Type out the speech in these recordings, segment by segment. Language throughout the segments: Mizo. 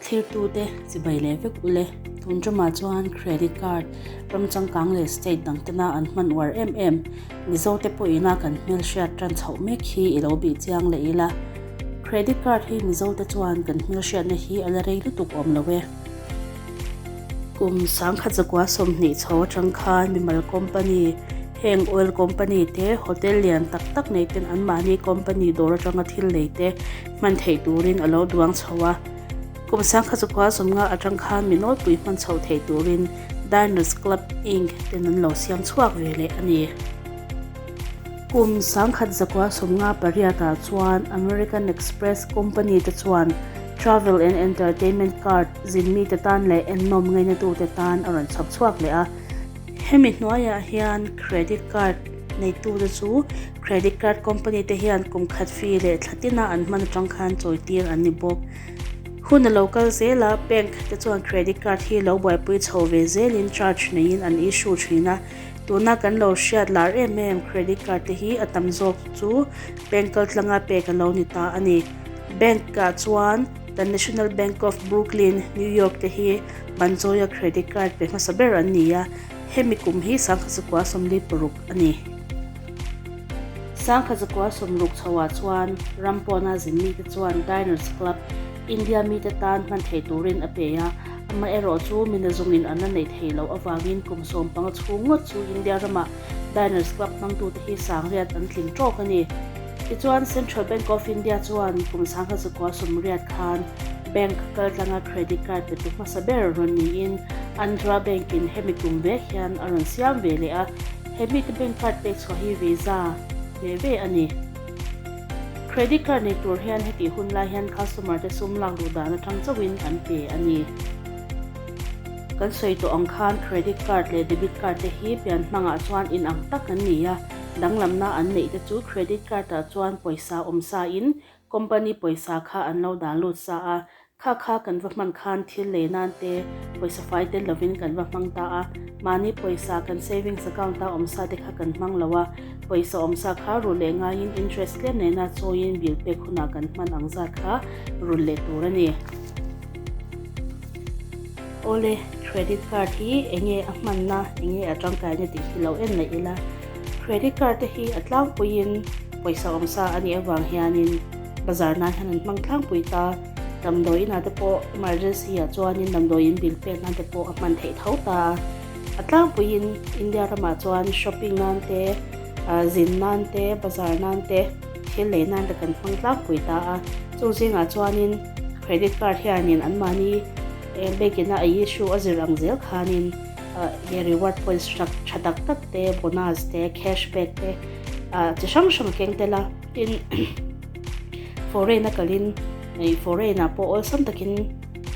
Thlirtute chibai leh vek ule. Tun ṭumah chuan credit card ram changkang leh state dang tena an hman uar em em Mizote pawhina kan hmelhriat ṭan chhoh mek hi i lo bih chiang leh ila. Credit card hi Mizote chuan kan hmelhriatna hi a la rei lutuk awm lo e. Kum 1920 chho atang khan mimal company, heng oil company te, hotel lian tak tak nei ten anmahni company dawr atanga thil lei te hman theih turin a lo duang chho a. Kum 1950 atang khan mi nawlpui hman chhoh theih turin Diners Club Inc ten an lo siam chhuak ve leh a ni. Kum 1958 ah chuan American Express company te chuan Travel and Entertainment Card zin mite tan leh ennawm ngainatute tan a rawn chhawp chhuak leh a. Hemi hnuaiah hian credit card neitute chu credit card company te hian kum khat fee leh thla tina an hman atang khan chawitir an ni bawk. Hun a lo kal zel a, bank te chuan credit card hi lo buaipui chho ve zelin charge neiin an issue thin a. Tuna kan lo hriat lar em em credit card te hi a tam zawk chu bank kaltlanga pek a lo ni ta a ni. Bank ah chuan The National Bank of Brooklyn, New York te hi Banjoia credit card pe hmasa ber an ni a, hemi kum hi 1946 a ni. 1960 chhoah chuan ram pawna zin mite chuan Diners Club, India mite tan hman thei turin a pe a, amaherawhchu mi nazawngin an la neih theih loh avangin kum 15 chhung ngawt chu India ramah Diners Club hmangtute hi sangriat an tling tawk a ni. Tichuan, Central Bank of India chuan kum 1980 khan bank kaltlanga credit card petu hmasa ber rawn niin Andhra Bank-in hemi kum vek hian a rawn siam ve leh a, he mite bank card pek chhuah hi Visa ve ve a ni. Credit card nei tur hian hetih hun lai hian customer te sum lak luh dan atang chauhin an pe a ni. Kan sawi tawh ang khan credit card leh debit card te hi pian hmangah chuan inang tak an ni a, danglamna an neih te chu credit card ah chuan pawisa awm sa in company pawisa kha an lo dan lut sa a, kha kha kan va hman khan thil lei nan te pawisa fai tel lovin kan va hmang ta a, mahni pawisa kan savings account a awm sa te kha kan hmang lo a, pawisa awm sa kha rulh leh ngaiin interest tlem nena chawiin bill pek hunah kan hman ang zat kha rulh leh tur a ni. Awle, credit card hi enge a hmanna, enge a tangkaina tih hi lo en leh ila. Credit card te hi a tlangpuiin pawisa awmsa a nih avang hianin bazar nan hian an hmang tlangpui ta. Damdawi inah te pawh emergency ah chuanin damdawiin bill pek nan te pawh a hman theih tho ta a. A tlangpuiin India ramah chuan shopping nan te, zin nan te, bazar nan te, thil lei nan te kan hmang tlangpui ta a. Chung zingah chuanin credit card hianin anmahni bank ina a issue a zir ang zel khanin he reward points tha tha tak tak te, bonus te, cash back te chi hrang hrang a keng tel a. Tin, foreign a kalin foreign ah pawh awlsam takin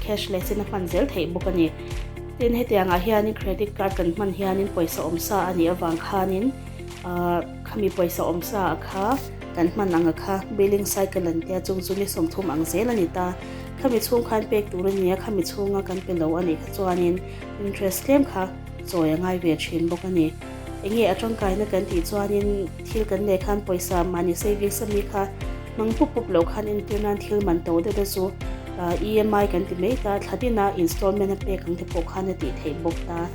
cash less in a hman zel theih bawk a ni. Tin, hetiangah hianin credit card kan hman hianin pawisa awmsa a nih avang khanin Khami pawisa awm sa a kha kan hman ang a kha billing cycle an tia chung chu ni 30 ang zel a ni ta. Khami chhung khan pek tur a ni a, khami chhunga kan pe lo a nih kha chuanin interest tlem kha chawi a ngai ve thin bawk a ni. Enge a tangkaina kan tih chuanin thil kan leh khan pawisa mahni savings ami kha hmang pup pup loh khan entir nan thil man to deuh te chu EMI kan ti mai ta, thla tina installment a pek ang te pawh khan a tih theih bawk ta.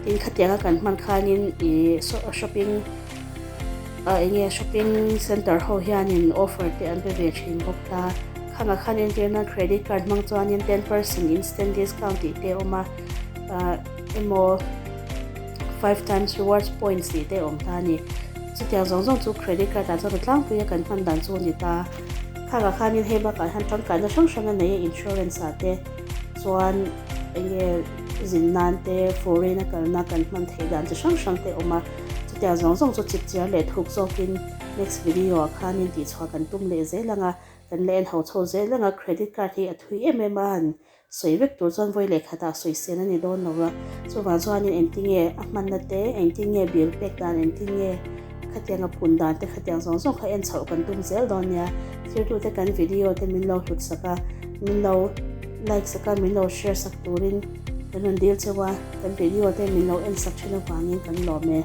Tin khatianga kan hman khanin ih shopping ah eng nge shopping center ho hianin offer te an pe ve thin bawk ta. Khangah khan entir nan credit card hmang chuanin 10% instant discount tih te a awm a ah emaw five times rewards points tih te a awm ta a ni. Chutiang zawng zawng chu credit card ah chuan a tlangpuia kan hman dan chu a ni ta. Khangah khanin hei bakah hian tangkaina hrang hrang a nei a insurance ah te chuan eng nge Zin nan te, foreign a kalna kan hman theih dan chi hrang hrang te awm a, chutiang zawng zawng chu chipchiar leh thuk zawkin next video ah khanin tihchhuah kan tum leh zel ang a, kan la en ho chho zel ang a, credit card hi a thui em em a, han sawi vek tur chuan vawi leh khatah sawi sen a ni dawn lo a, chuvang chuanin engtinge a hmanna te, engtinge bill pek dan, engtinge khatiang a phun dan te khatiang zawng zawng kha en chhoh kan tum zel dawn nia, thirtute kan video te min lo hlut sak a, min lo like sak a, min lo share sak turin kan rawn dil cheu a, kan video te min lo en sak thin avangin kan lawm e.